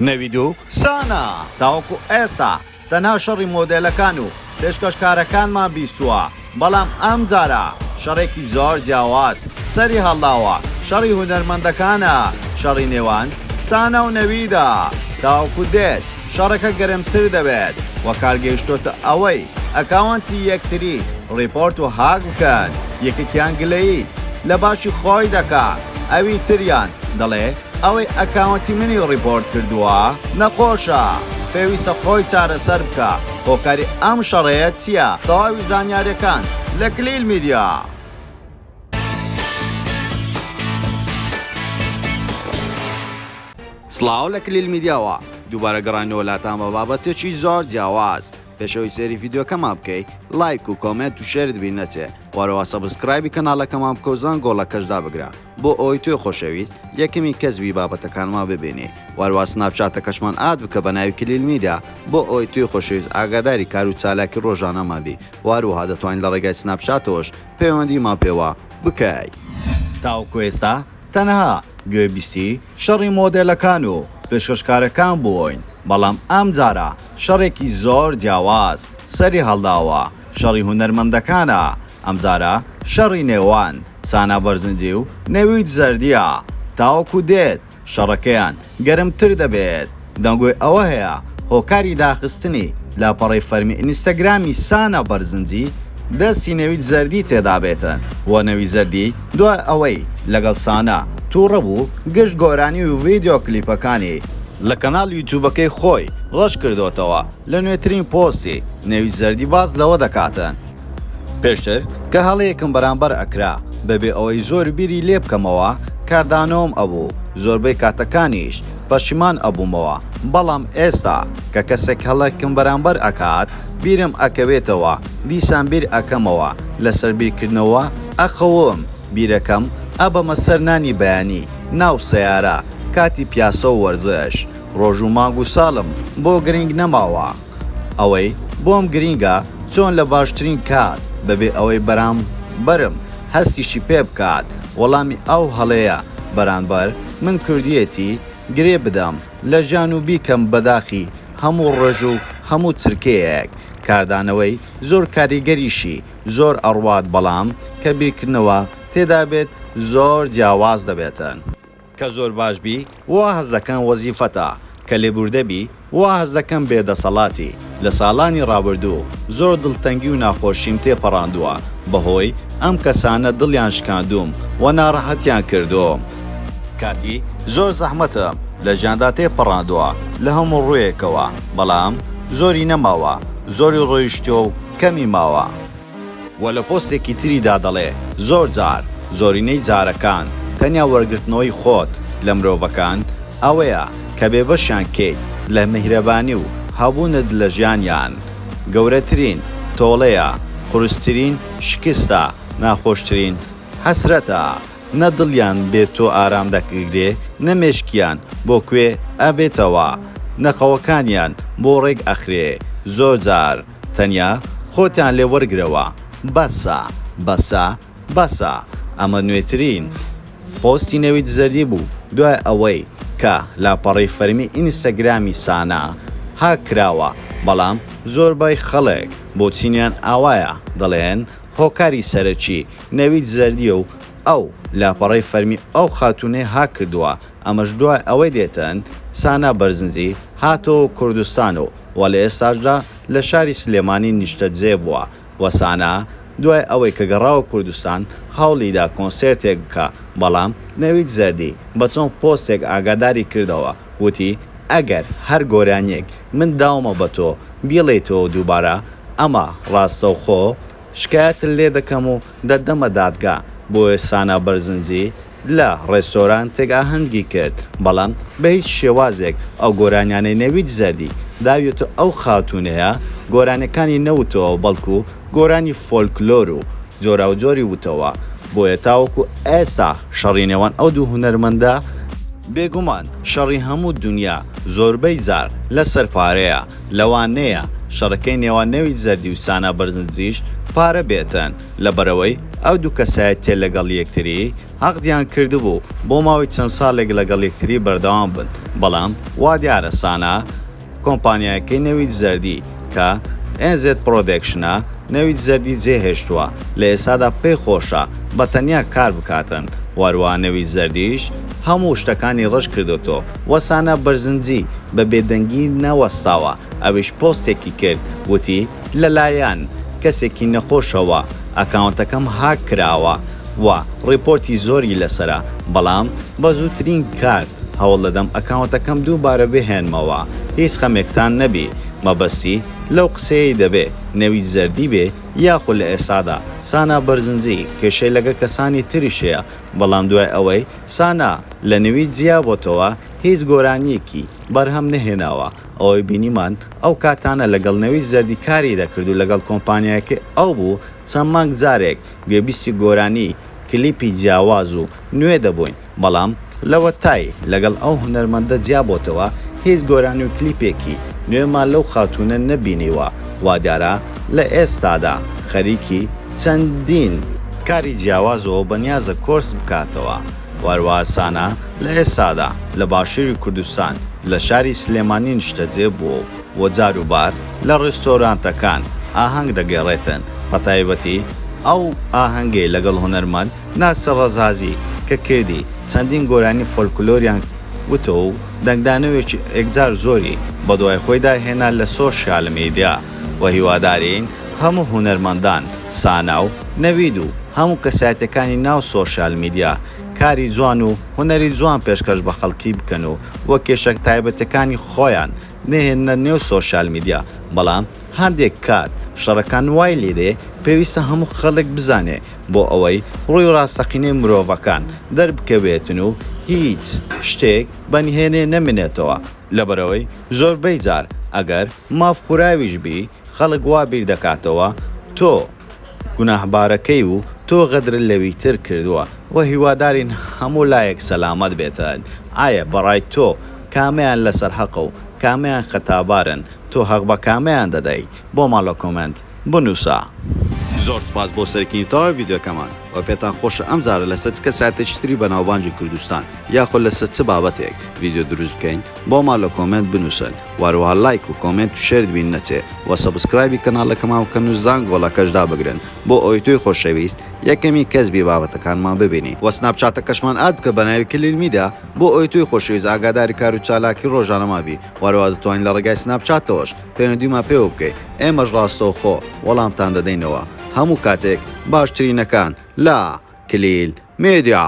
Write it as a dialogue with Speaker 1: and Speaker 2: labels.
Speaker 1: نەوید و سانا تاوەکو ئێستا تەنها شەڕی مۆدێلەکان و پێشکەشکارەکانمان بیستووە، بەڵام ئەمجارە شەڕێکی زۆر جیاواز سەری هەڵداوە، شەڕی هونەرمەندەکانە، شەڕی نێوان سانا و نەویدە، تاوەکو دێت شەڕەکە گەرمتر دەبێت و کار گەیشتۆتە ئەوەی account ی یەکتری report و هاک بکەن، یەکێکیان گلەیی لە باشی خۆی دەکا، ئەوی تریان دەڵێ ئەوەی account ی منی report کردووە نەخۆشە پێویستە خۆی چارەسەر بکا، هۆکاری ئەم شەڕەیە چییە؟ تەواوی زانیاریەکان لە کلیل میدیا. سڵاو لە کلیل میدیاوە دووبارە گەڕاینەوە لاتان بە بابەتێکی زۆر جیاواز پێش ئەوەی سەیری ڤیدیۆکەمان بکەی لایک و comment و share ت بیر نەچێ وەرەوە subscribe ی کەناڵەکەمان بکە و زەنگۆڵەکەش دابگرە بۆ ئەوەی تۆی خۆشەویست یەکەمین کەس بی بابەتەکانمان ببینی وەروا سناپچاتەکەشمان add بکە بە ناوی کلیل میدیا بۆ ئەوەی تۆی خۆشەویست ئاگاداری کار و چالاکی ڕۆژانەمان بی وەهەروەها دەتوانی لە ڕێگای سناپچاتەوەش پەیوەندیمان پێوە بکەی. تاوەکو ئێستا تەنها گوێبیستی شەڕی مۆدێلەکان و پێشکەشکارەکان بووین، بەڵام ئەمجارە شەڕێکی زۆر جیاواز سەری هەڵداوە، شەڕی هونەرمەندەکانە، ئەمجارە شەڕی نێوان سانا بەرزنجی و نەوید زەردییە، تاوەکو دێت شەڕەکەیان گەرمتر دەبێت، دەنگۆی ئەوە هەیە هۆکاری داخستنی لاپەڕەی فەرمی ئینستاگرامی سانا بەرزنجی دەستی نەوید زەردی تێدابێتن و نەوید زەردی دوای ئەوەی لەگەڵ سانا توڕە بوو گشت گۆرانی و ڤیدیۆ کلیپەکانی لە کەناڵ یوتیوبەکەی خۆی ڕەشکردۆتەوە، لە نوێترین پۆستی نەوید زەردی باس لەوە دەکاتن. پێشتر کە هەڵەیەکم بەرامبەر ئەکرا بەبێ ئەوەی زۆر بیری لێ بکەمەوە کاردانەوەم ئەبوو، زۆربەی کاتەکانیش پەشیمان ئەبوومەوە، بەڵام ئێستا کە کەسێک هەڵەیەکم بەرامبەر ئەکات بیرم ئەکەوێتەوە، دیسان بیر ئەکەمەوە، لەسەر بیرکردنەوە ئەخەوم، بیرەکەم ئەبەمە سەر نانی بەیانی، ناو سەیارە، کاتی پیاسە و وەرزش، ڕۆژ و مانگ و ساڵم بۆ گرنگ نەماوە. ئەوەی بۆم گرینگە چۆن لە باشترین کات بەبێ ئەوەی بەرامبەرم هەستیشی پێ بکات وەڵامی ئەو هەڵەیە بەرانبەر من کردویەتی گرێ بدەم لە ژیان و بیکەم بە داخی هەموو ڕۆژ و هەموو چرکەیەک کاردانەوەی زۆر کاریگەریشی زۆر ئەڕوات بەڵام کە بیرکردنەوە تێدا بێت زۆر جیاواز دەبێتن. کە زۆر باش بی وا هەست دەکەم وەزیفەتە، کە لێبوردە بی وا هەست دەکەم بێ دەسەڵاتی، لە ساڵانی ڕابردوو زۆر دڵتەنگی و ناخۆشیم تێپەڕاندووە بەهۆی ئەم کەسانە دڵیان شکاندووم و ناڕەحەتیان کردووم، کاتی زۆر زەحمەتم لە ژیاندا تێپەڕاندووە لە هەموو ڕوویەکەوە، بەڵام زۆری نەماوە، زۆری ڕۆیشتووە و کەمی ماوە. وە لە پۆستێکی تریدا دەڵێ، زۆر جار، زۆرینەی جارەکان، تەنیا وەرگرتنەوەی خۆت لە مرۆڤەکان ئەوەیە کە بێبەشیان کەیت لە میهرەبانی و هەبوونت لە ژیانیان. گەورەترین تۆڵەیە، قورسترین شکستە، ناخۆشترین حەسرەتە. نە دڵیان بێ تۆ ئارام دەگرێ، نە مێشکیان بۆ کوێ ئەبێتەوە، نە خەوەکانیان بۆ ڕێک ئەخرێ. زۆر جار. تەنیا خۆتیان لێ وەرگرەوە بەسە بەسە بەسە ئەمە نوێترین پۆستی نەوید زەردی بوو دوای ئەوەی کە لاپەڕەی فەرمی ئینستاگرامی سانا هاک کراوە بەڵام زۆربەی خەڵک بۆچینیان ئاوایە دەڵێن هۆکاری سەرەکی نەوید زەردیە و ئەو لاپەڕەی فەرمی ئەو خاتوونەی هاک کردووە ئەمەش دوای ئەوەی دێتن سانا بەرزنجی هاتەوە کوردستان و و لە ئێستاشدا لە شاری سلێمانی نیشتەجێ بووە و سانا دوای ئەوەی کە گەڕاوە کوردستان هەوڵیدا کۆنسێرتێک بکا بەڵام نەوید زەردی بە چەند پۆستێک ئاگاداری کردەوە وتی ئەگەر هەر گۆرانیەک من داومە بە تۆ بیڵێیتەوە دووبارە ئەمە ڕاستەوخۆ شکایەتت لێ دەکەم و دەتدەمە دادگا بۆیە سانا بەرزنجی لە ڕێستۆرانتێک ئاهەنگی کرد، بەڵام بە هیچ شێوازێک ئەو گۆرانیانەی نەوید زەردی داویەتە ئەو خاتوونەیە گۆرانیەکانی نەوتەوە بەڵکو گۆرانی فۆلکلۆر و جۆراوجۆری وتەوە بۆیە تاوەکو ئێستا شەڕی نێوان ئەو دوو هونەرمەندە بێگومان شەڕی هەموو دونیا زۆربەی جار لەسەر پارەیە، لەوانەیە شەڕەکەی نێوان نەوید زەردی و سانا بەرزنجیش پارە بێتن، لەبەرئەوەی. ئەو دوو کەسایەتیە لەگەڵ یەکتری عەقدیان کردبوو بۆ ماوەی چەند ساڵێک لەگەڵ یەکتری بەردەوام بن، بەڵام وادیارە سانا کۆمپانیایەکەی نەوید زەردی کە NZ Production ە نەوید زەردی جێهێشتووە لە ئێستادا پێی خۆشە بە تەنیا کار بکاتن وەروا نەوید زەردیش هەموو شتەکانی ڕەش کردۆتۆ وە سانا بەرزنجی بە بێدەنگی نەوەستاوە ئەویش پۆستێکی کرد وتی لەلایەن کەسێکی نەخۆشەوە ئەکاونتەکەم هاک کراوە و ڕیپۆرتی زۆری لەسەرە بەڵام بە زووترین کات هەوڵدەدەم ئەکاونتەکەم دووبارە بهێنمەوە هیچ خەمێکتان نەبی مەبەستی لەو قسەیەی دەبێ نەوید زەردی بێ یاخو لە ئێستادا سانا بەرزنجی کێشەی لەگەڵ کەسانی تریش هەیە بەڵام دوای ئەوەی سانا لە نەوید جیابۆتەوە هیچ گۆرانیەکی بەرهەم نەهێناوە ئەوەی بینیمان ئەو کاتانە لەگەڵ نەوید زەردی کاری دەکرد و لەگەڵ کۆمپانیایەکەی ئەو بوو چەند مانگ جارێک گوێبیستی گۆرانی کلیپی جیاواز و نوێ دەبووین بەڵام لەوەتای لەگەڵ ئەو هونەرمەندە جیابۆتەوە هیچ گۆرانی و کلیپێکی نوێمان لەو خاتوونە نەبینیوە وادیارە لە ئێستادا خەریکی چەندین کاری جیاوازە و بەنیازە کۆرس بکاتەوە وەهەروەها سانا لە ئێستادا لە باشووری کوردستان لە شاری سلێمانی نیشتەجێ بووە و جاروبار لە ڕێستۆرانتەکان ئاهەنگ دەگێڕێتن بەتایبەتی ئەو ئاهەنگەی لەگەڵ هونەرمەند ناسر ڕەزازی کە کردی چەندین گۆرانی فۆلکلۆریان وتەوە و دەنگدانەوێکی ئێکجار زۆری بەدوای خۆیدا هێنا لە سۆشیال میدیا و هیوادارین هەموو هونەرمەندان سانا و نەوید و هەموو کەسایەتیەکانی ناو سۆشیال میدیا کاری جوان و هونەری جوان پێشکەش بە خەڵکی بکەن و وە کێشە تایبەتەکانی خۆیان نەهێننە نێو سۆشیال میدیا بەڵام هەندێک کات شەڕەکان وای لێدێ پێویستە هەموو خەڵک بزانێ بۆ ئەوەی ڕووی ڕاستەقینەی مرۆڤەکان دەربکەوێتن و هیچ شتێک بە نهێنێ نەمێنێتەوە لەبەرئەوەی زۆربەی جار ئەگەر ماف خوراویش بی خەڵک وا بیر دەکاتەوە تۆ گوناهبارەکەی و تۆ غەدرت لەوی تر کردووە و هیوادارین هەموو لایەک سەلامەت بێتن ئایە بەڕای تۆ کامەیان لەسەر هەقە و کامەیان خەتابارن تۆ هەق بە کامەیان دەدەی بۆمان لە کۆمێنت بنوسە. زۆر سوپاس بۆ سەیرکردنی تەواوی ڤیدیۆکەمان وە پێتان خۆشە ئەم جارە لەسەر چ کەسایەتێکی تری بەناوبانگی کوردستان یاخود لەسەر چ بابەتێک ڤیدیۆ دروست بکەین بۆمان لە کۆمێنت بنوسن وە هەروەها لایک و کۆمێنت و share ت بیر نەچێ وە subscribe ی کەناڵەکەمان بکەن و زانگۆڵەکەش دابگرن بۆ ئەوەی تۆی خۆشەویست یەکەمین کەس بی بابەتەکانمان ببینی وە سناپچاتەکەشمان add بکە بەناوی کلیل میدیا بۆ ئەوەی تۆی خۆشەویست ئاگاداری کار و چالاکی ڕۆژانەمان بی وە هەروەها دەتوانی لە ڕێگای سناپچاتەوەش پەیوەندیمان پێوە بکەی ئێمەش ڕاستەوخۆ وەڵامتان دەدەینەوە هەموو کاتێک باشترینەکان لە کلیل میدیا.